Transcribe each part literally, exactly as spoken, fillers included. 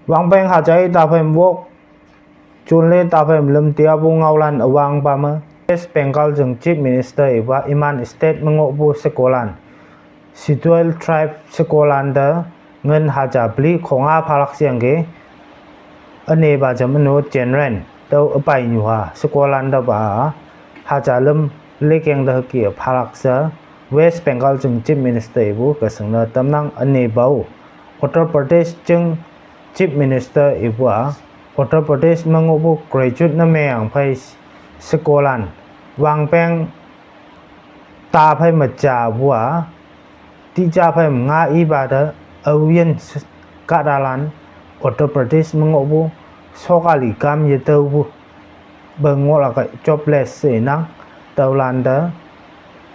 Wangpeng haja-i taphei wok, Chunle taphei lüm tiapu ngaolan üwangpa me, West Bengal jing Chief Minister ipa iman state me ngohpu shekolan, Scheduled Tribe shekolan te ngin haja peli khonga phalak sheyangki, ünepa jam üno Chinland tüo üpainyu ha shekolan te pa haja lüm lekeng te hüke phalak she West Bengal jing Chief Minister ipu ke shingne tamnang. Ünepa-o Uttar Pradesh jing Chief Minister ipu-a Uttar Pradesh me ngohpu graduate ne meyang phei shekolan Wangpeng taphei me japu-a tija phei nga ipa te aoyin kahtalan Uttar Pradesh me ngohpu sokali kam yetüopu pe ngohlak jobless she nang, tüolan te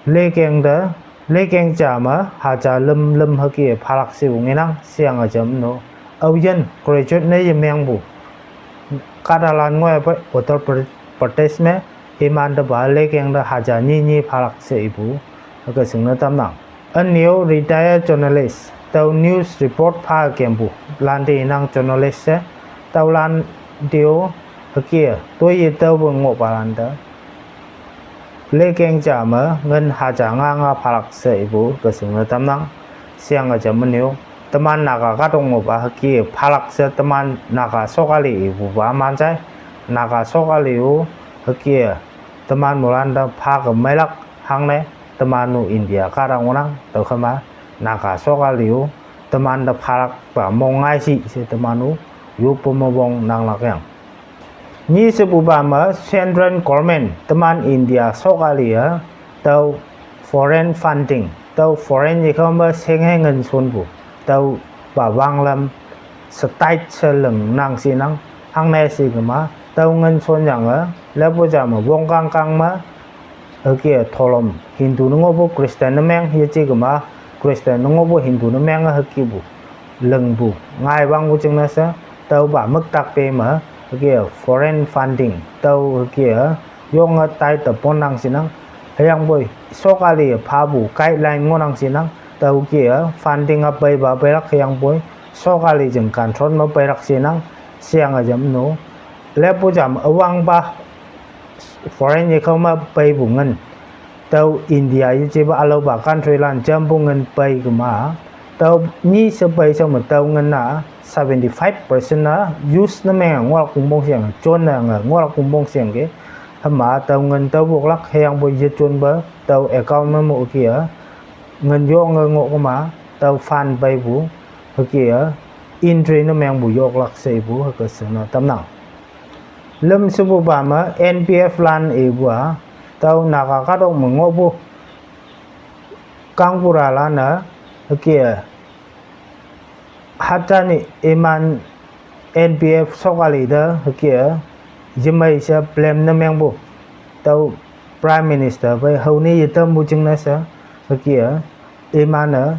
lekeng te, lekeng ja me haja lüm lüm hüke phalak shepu ngenang sheyange jam no. Aoyin graduate ne yemengpu kahtalan ngoi pei Uttar Pradesh me, iman te pa lekeng te haja nyi nyi phalak she ipu hüke shingne tamnang. Ünyo retire journalist tüo news report pha kempu lante inang journalist she, tüolan te-o hüke toi yetüopu ngohpalan te lekeng ja me ngin haja nga nga phalak she ipu ke shingne tamnang sheyange jam üno. Teman Naga kahtok mepa hüke phalak she teman Naga sokali ipupa man jai, Naga sokali-o hüke teman moilan te pha ke meilak hangne teman-o India kahta ngohnang tüokhei ma Naga sokali-o teman te phalakpa mong ngai shi she teman-o yoppe me wong nanglak yang. Nyi shepupa me central government teman India sokali-e tüo foreign funding, tüo foreign yekao me shenghe ngin shonpu, tüopa wanglam setait she ling nang shinang, hangne she kema tüo ngin shonyange lepu ja me wongkang kang me hüke tholom Hindu ne ngohpu Christian ne meng yeje kema, Christian ne ngohpu Hindu ne menge hükepu lingpu ngai wangpu jingne she, tüopa müktak pe me hüke foreign funding tüo hüke yonge tai te ponnang shinang, hüyangpoi sokali phapu guideline ngohnang shinang, tüo hüke funding-a peipa peilak hüyangpoi sokali jing control me peilak shinang sheyange jam no. Lepu ja me üwangpa foreign yekao me peipu ngin, tüo India yejepa ülaopa country lan jampu ngin pei kema, tüo nyi she pei shao me tüo ngin-a seventy-five percent-a use ne menge ngohlak kongpong sheyange, jonne ngohlak kongpong sheyangki, hüma tüo ngin tüo woklak hüyangpoi yejonpe tüo account me mo hüke-a ngin yonge ngoh kema, tüo fund peipu hüke-a entry ne mengpu yoklak she ipu hüke shingne tamnang. Lüm shepupa me N P F lan ipu-a tüo Naga kahtok me ngohpu Kangpuralan-e hüke hatani iman N P F sokali te hüke yemei she blame ne mengpu, tüo Prime Minister pei hao ne yetampu jingne she hüke iman-e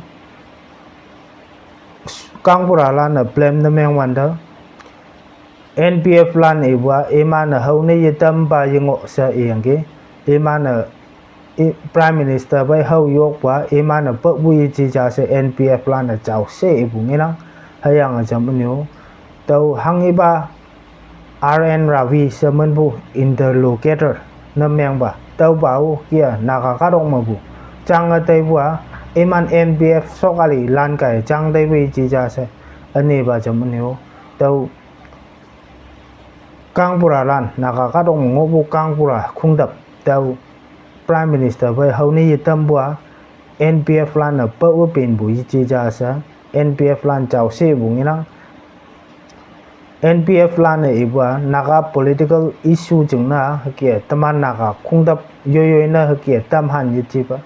Kangpuralan-e blame ne mengwante, N P F lan ipu-a iman-e hao ne yetampa yengoh she iyangki, iman-e Prime Minister pei hao yokpu-a iman-e peipu yeje ja she N P F lan-e jao she ipu ngenang, hüyange jam üno. Tüo hanghipa R N Ravi she minpu interlocutor ne mengpa, tüopa-o hüke-a Naga kahtok mepu jange teipu-a iman N P F sokali lan kaiye jang teipu yeje ja she ünepa jam üno. Tüo Kangpuralan, Naga kahtok me ngohpu Kangpura khongtap tüo Prime Minister pei hao ne yetampu-a N P F lan-e peipu penpu yeje ja she N P F lan jao shepu ngenang. N P F lan-e ipu-a Naga political issue jingne hüke teman Naga khongtap yoiyoi ne hüke tamhan yejepa,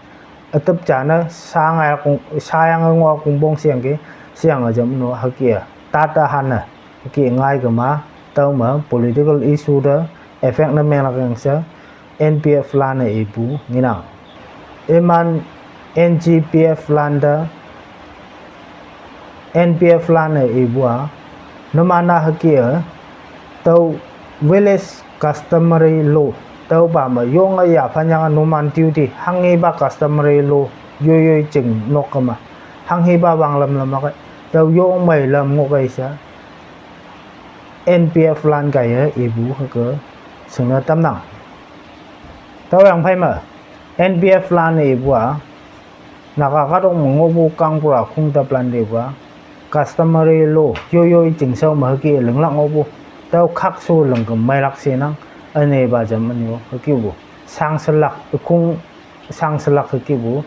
ütüp ja ne sha ngai kong, shayange ngoh kongpong sheyangki, sheyange jam no hüke tata hanne hüke ngai kema, tüome political issue te effect ne menglak yang she N P F lan-e ipu ngenang. Iman N G P F lan te, N P F lan-e ipu-a, numan-a hüke-e tüo village customary law tüopa me yonge yaphanyange numan duty hanghipa customary law yoiyoi jing nok kema, hanghipa wanglam lam-a kei, tüo yong mei lam ngoh kei she N P F lan kaiye ipu hüke shingne tamnang. Tüoyang phei me N P F lan-e ipu a, Naga kahtok me ngohpu kangpura khongtüp lan te ipu a, customary law, yoi yoi chingshao me hüke linglak ngohpu, tüo khakshu lingküm meilak shenang, ünepa jam ünyu hükepu, shangshilak, ükhong shangshilak hükepu,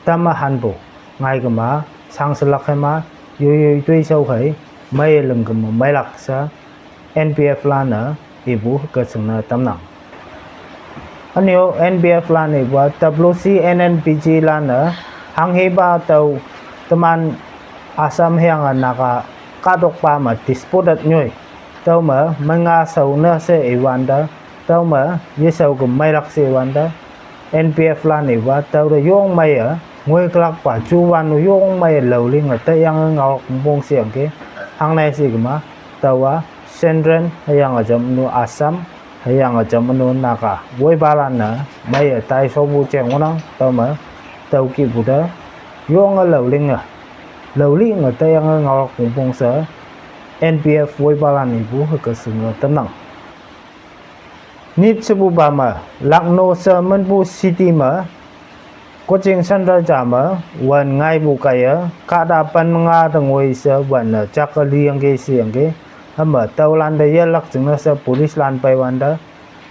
tama hanpu, ngai kema, shangshilak hema, yoi yoi toishao hei, meiye lingküm meilak she, N P F lan-e ipu hüke shingne tamnang. Ünyu N P F lan-e ipu a, W C N N P G lan-e, hanghepa tüo teman Assam hüyange Naga kahtokpa me disputed nyoi, tüome manga shao ne she iwante, tüome yeshao küm meilak she iwante, N P F lan-e ipu a, tüote yong meiye, ngoikülakpa juwan-o yong meiye laolinge teyange ngaolak pongpong sheyangki, hangnei she kema, tüowa Central hüyange jam nu Assam, hüyange jam nu Naga woipalan-e, meiye taishopu jeng ngohnang, tüome, tüo kihpu te, yonge laolinge, laolinge teyange ngaolak pongpong she, N P F woipalan ipu hüke shingne tamnang. Nyit shepupa me, Lucknow she minpu city me, coaching center ja me, wün ngaipu kaiye, kahta pen me nga te ngoi she wün-e jake liyangki sheyangki, hüme tüolan te yelak jingne she police lan peiwante,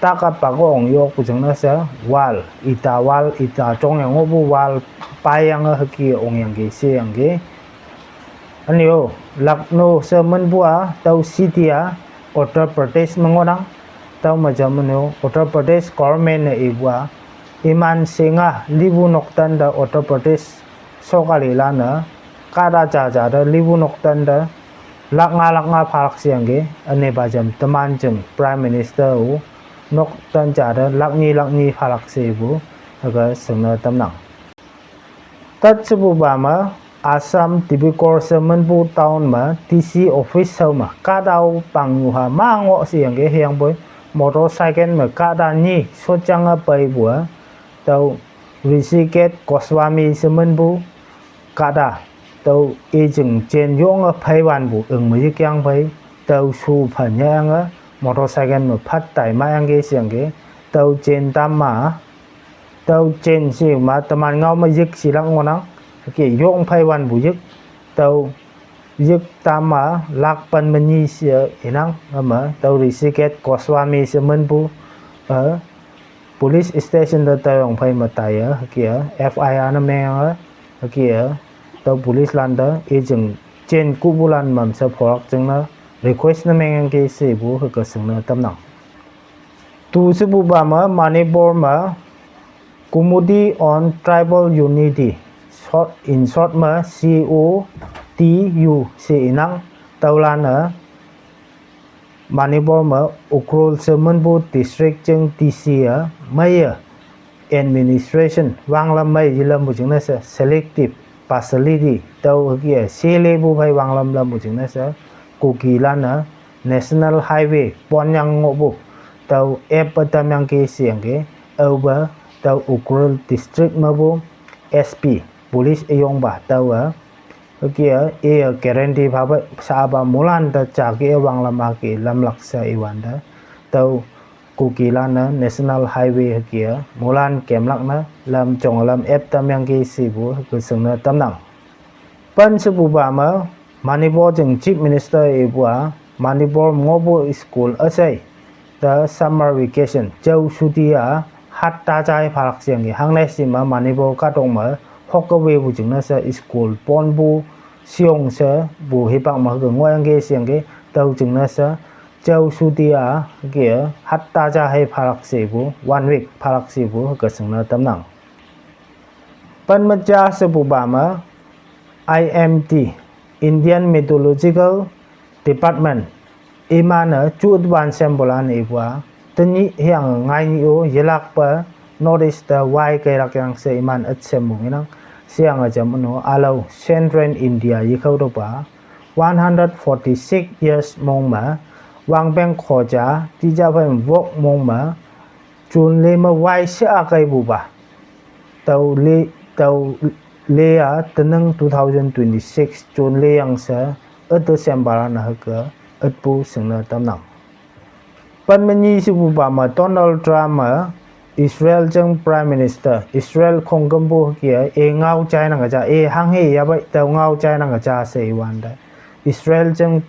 taka pak ong yokpu jingne she wall, ita wall, ita jongyang ngohpu wall, paiyange hüke ongyangki sheyangki. Ünyu, Lucknow she minpu a, tüo city a, Uttar Pradesh me ngohnang, tüome jam ünyu, Uttar Pradesh government-e ipu a, iman shinga lipu noktan te Uttar Pradesh sokalilan-e, kahta jaja te lipu noktan te, lak nga lak nga phalak sheyangki, ünepa jam teman jing Prime Minister-o, noktan ja te lak nyi lak nyi phalak she ipu, hüke shingne tamnang. Tat shepupa me, Assam Dibrugarh she minpu town me, D C office shao me, kahtao pangnyuha ma ngoh sheyangki hüyangpoi, motorcycle me kahta nyi shotyange peipu a, tüo Hrishikesh Goswami she minpu, kahta, tüo i jing jen yonge pheiwanpu, ing me yikyang phei, tüo shu phanyange, motorcycle me phat tai mayangki sheyangki, tüo jen tam ma, tüo jen she ma teman ngao me yik shilak ngohnang, hüke yong pheiwanpu yik, tüo yik tam ma lak pen me nyi she inang, hüme, tüo Hrishikesh Goswami she minpu, eh, police station te tüoyang phei me taiye, hüke, F I R ne menge, hüke, tüo police lan te, i jing jen kuhpulan mamshe pholak jingne, request ne mengyangki shepu hüke shingne tamnang. Tu shepupa me Manipur me Committee on Tribal Unity, short, in short me C O T U she inang, tüolan-e Manipur me Ukhrul she minpu district jing D C a, meiye administration wanglam mei yelampu jingne she selective facility tüo hüke a, shelepu phei wanglam lampu jingne she, Kukilan-e National Highway ponyang ngohpu, tüo app-e tamyangki sheyangki, aope tüo Ukhrul district mepu S P, police üyongpa tüowe, hüke a, iye guarantee phape shapa moilan te jake wanglam hüke lamlak she iwante, tüo Kukilan-e National Highway hüke a, moilan kemlak ne lam jong lam app tamyangki shepu hüke shingne tamnang. Pen shepupa me, Manipur jing Chief Minister ipu a, Manipur me ngohpu school üshei te summer vacation, jao chutti a, hatta jai phalak sheyangki, hangnei she me Manipur kahtok me, hokkewepu jingne she school ponpu, sheyong shepu hipak me hüke ngohyangki sheyangki, tüo jingne she, jao chutti a, hüke, hatta ja hei phalak shepu, one week phalak shepu hüke shingne tamnang. Pen me ja shepupa me, I M D, Indian Meteorological Department, iman-e jutwan sempulan ipu a, tenyih hüyange ngainyih-o yelakpe North East te wai keilak yang she iman üt sempu ngenang, sheyange jam üno ülao Central India yekhao topa, one hundred forty-six years mong me, wangpeng khoja, tija phei wok mong me, June le me wai she akeipupa. Tüo le, tüo le a, tenang two thousand twenty-six June le yang she, üte sempulan-e hüke, atpu shingne tamnang. Pan menyi shipupa me Donald Trump me Israel jing Prime Minister, Israel khongkümpu hüke-a, e ngao jainang ja, e hanghe yahpei tao ngao jainang ja she iwante, Israel jing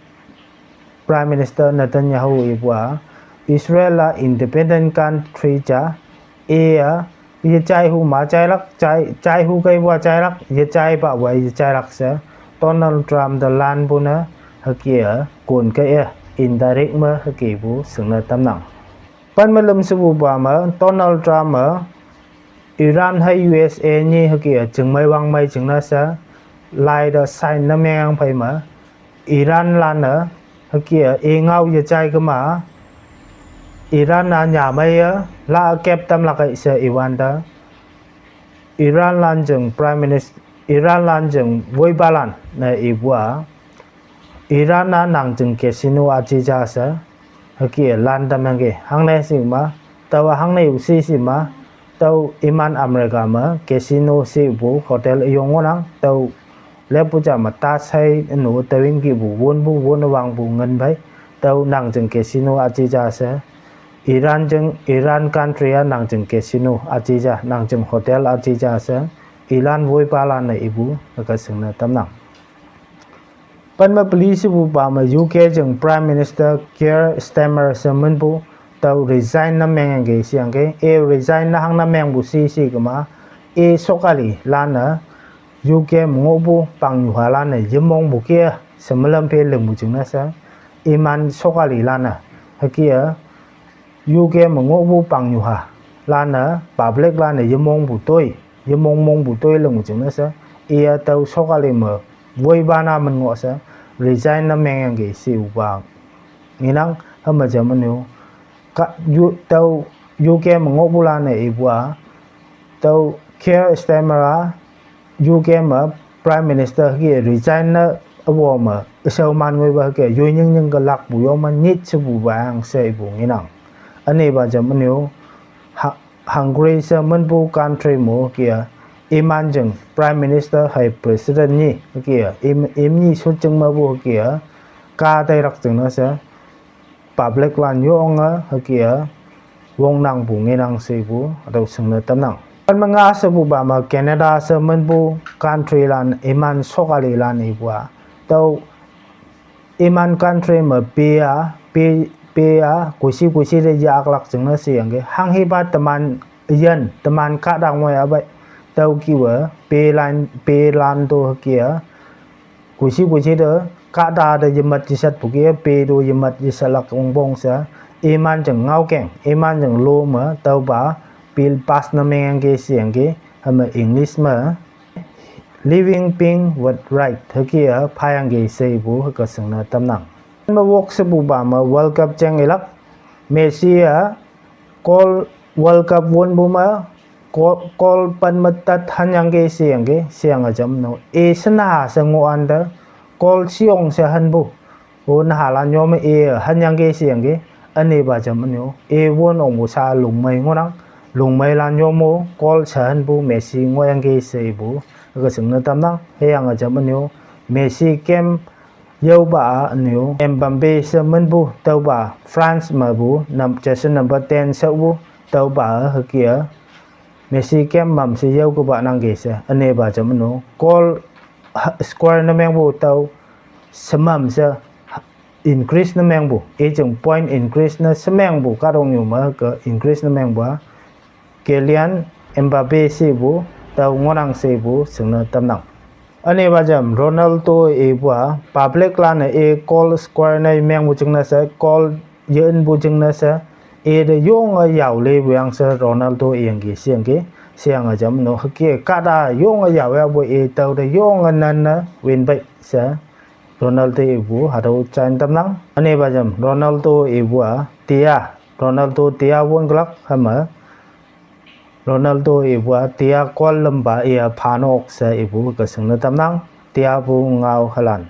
Prime Minister Netanyahu ipu-a, Israel-a independent country ja, e-a, yejai hu ma jailak, jai, jai hu keipu-a jailak, yejaipapu-a yejailak she, Donald Trump te lanpu ne, hüke-a, kon kei-e, indirect me hükepu shingne tamnang. Pan me lüm shepupa me, Donald Trump-e, Iran hei U S A nyi hüke-a, jingmei wangmei jingne she, lai te sign ne mengyang phei me, Iran lan-e, hüke-a, e ngao yejai kema, Iran-a nyamei-e, la kep tamlak ei she iwante, Iran lan jing Prime Minister, Iran lan jing woipalan ne ipu-a, Iran-a nang jing casino aji ja she, hüke-a lan tamyangki, hangne shi ma, tao-a hangne-u shi shi ma, tao iman America me casino shipu hotel üyong ngohnang, tao leppu ja me ta shei ünu tawin kipu wonpu won wangpu ngin phei, tao nang jing casino aji ja she, Iran jing, Iran country-a nang jing casino aji ja, nang jing hotel aji ja she, Iran woipalan-e ipu, hüke shingne tamnang. Pan me peli shepupa me U K jing Prime Minister Keir Starmer she minpu, tao resign ne mengyangki sheyangki, e resign ne hang ne mengpu shi shi kema, e sarkari lan-e, U K me ngohpu pangnyuhalan-e yemongpu ke-a, she melam phe lingpu jingne she, iman sarkari lan-e, hüke-a, U K me ngohpu pangnyuhalan-e, public lan-e yemongpu toi, yemong mongpu toi lingpu jingne she, iya tao sarkari me, woipa na min ngoh she, resign ne mengyangki shiupa ngenang, hüme jam ünyu, ka, U, tao U K me ngohpulan-e ipu-a, tao Keir Starmer-a, U K me Prime Minister hüke resign ne üwo me, üshao man ngoipa hüke, yoi nying nying ke lakpu yo me nyit shepupa yang she ipu ngenang. Ünepa jam ünyu, Ha-, Hungary she minpu country mo hüke-a, iman jing Prime Minister hei President nyi hüke-a, im, imnyi shot jing mepu hüke-a, ka tailak jingne she, public lan yonge hüke-a, wongnangpu ngenang shepu, hatüo shingne tamnang. Pan me nga shepupa me Canada she minpu country lan, iman sarkari lan ipu-a, tüo iman country me pe-a, pe, pe-a, koishi koishi te yahlak jingne sheyangki, hanghepa teman, yin, teman kahta ngoi apei, tüo kiwe, pe lan, pe lan to hüke-a, koishi koishi te, kahta te yemat yeshatpu ke, pe to yemat yeshatlak wongpong she, iman jing ngaokeng, iman jing law me, tüopa, bill pass ne mengyangki sheyangki, hüme English me, Living being with right, hüke-a, phayangki she ipu, hüke shingne tamnang. Me wok shepupa me World Cup jeng ilak, Messi-a, goal, World Cup wonpu me, goal, goal pen me tat hanyangki sheyangki, sheyange jam no. E shenaha she ngohwante, goal shiyong she hanpu. O nahalan yome e hanyangki sheyangki, ünepa jam ünyu, e won ongpu sha lungmei ngohnang, lungmeilan yome goal she hanpu Messi ngohyangki she ipu, hüke shingne tamnang, hüyange jam ünyu, Messi kem yaopa-a ünyu, Mbappe she minpu, tüopa France mepu, nam, jersey number ten shepu, tüopa hüke-a, Messi kem mam she yao kepa nangki she, ünepa jam ünyu, goal, ha, score ne mengpu tüo, shemam she, increase ne mengpu, e jing point increase ne shemengpu, kahtoknyu me ke increase ne mengpu-a, Kylian Mbappe shepu, tüo ngohnang shepu, shingne tamnang. Ünepa jam, Ronaldo ipu-a, public lan-e e goal score ne mengpu jingne she, goal yenpu jingne she, e te yonge yao lepu yang she Ronaldo iyangki sheyangki, sheyange jam no hüke kahta yonge yao yapu e tüo te yonge nan ne win pei she, Ronaldo ipu hatüo jain tamnang. Ünepa jam, Ronaldo ipu-a, tia, Ronaldo tia won kelak, hüme, Ronaldo ipu-a, tia goal lampa iya phanok she ipu, hüke shingne tamnang, tiapu ngao halan.